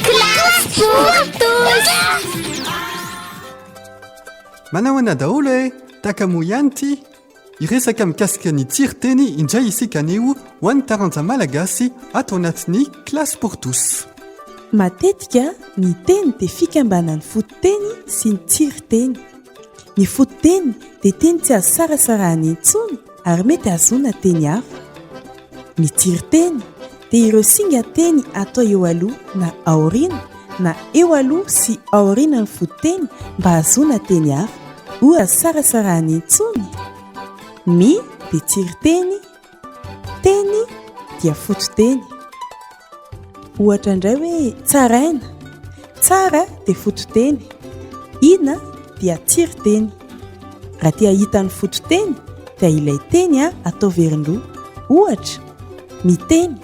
Classe pour tous! Manahoana daholo e! Takamoa ihany ity! Hiresaka mikasika ny tsirin-teny indray isika anio ho an'ny taranja malagasy ato anatin'ny Classe pour tous. Matetika ny teny dia fikambanan'ny fototeny sy ny tsirin-teny. Ny fototeny dia teny tsy azo sarasarahana intsony ary mety hahazoana teny hafa. Ny tsirin-teny dia ireo singan-teny atao eo aloha na aoriana na eo aloha sy aorianan'ny fototeny mba hahazoana teny hafa. Ohatra sarasarahana intsony, mi dia tsirin-teny, teny dia fototeny. Ohatra indray hoe tsaraina, tsara dia fototeny, ina dia tsirin-teny. Raha te hahita ny fototeny dia ilay teny atao verin-droa. Ohatra, miteny,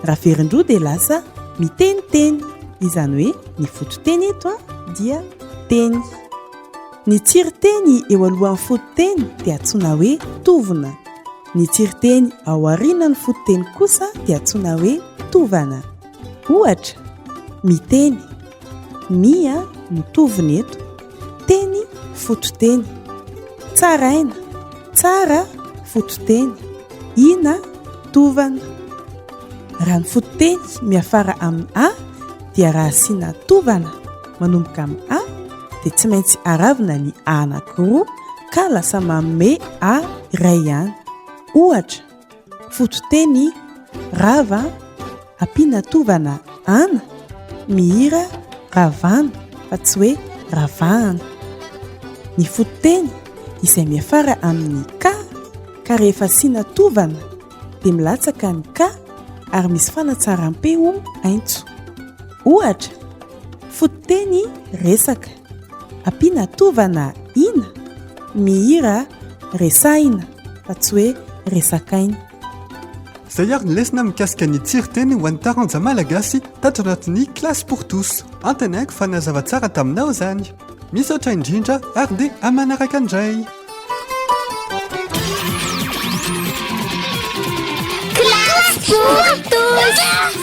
raha verin-droa dia lasa miteniteny, izany hoe ny fototeny eto dia teny. Ny tsirin-teny eo alohan'ny fototeny dia antsoina hoe tovona. Ny tsirin-teny ao aorianan'ny fototeny kosa dia antsoina hoe tovana. Ohatra, miteny, mi a no tovona eto, teny fototeny, tsaraina, tsara fototeny, ina tovana. Raha ny fototeny miafara amin'ny a dia raha asiana tovana manomboka amin'ny a dia tsy maintsy aravina ny a anankiroa ka lasa manome a iray ihany. Ohatra, fototeny rava ampiana tovana ana, mihira ravana fa tsy hoe ravahana. Ny fototeny izay miafara amin'ny ka ka rehefa asiana tovana dia milatsaka ny ka ary misy fanatsaram-peo aintso. Ohatra, fototeny resaka, ampiana tovana ina, mihira resahina fa tsy hoe resakaina. Izay ary ny lesona mikasika ny tsirin-teny ho an'ny taranja malagasy tato anatin'ny Classe pour tous. Antenaiko fa nazava tsara taminao izany. Misaotra indrindra ary dia amanaraka indray. Classe pour tous.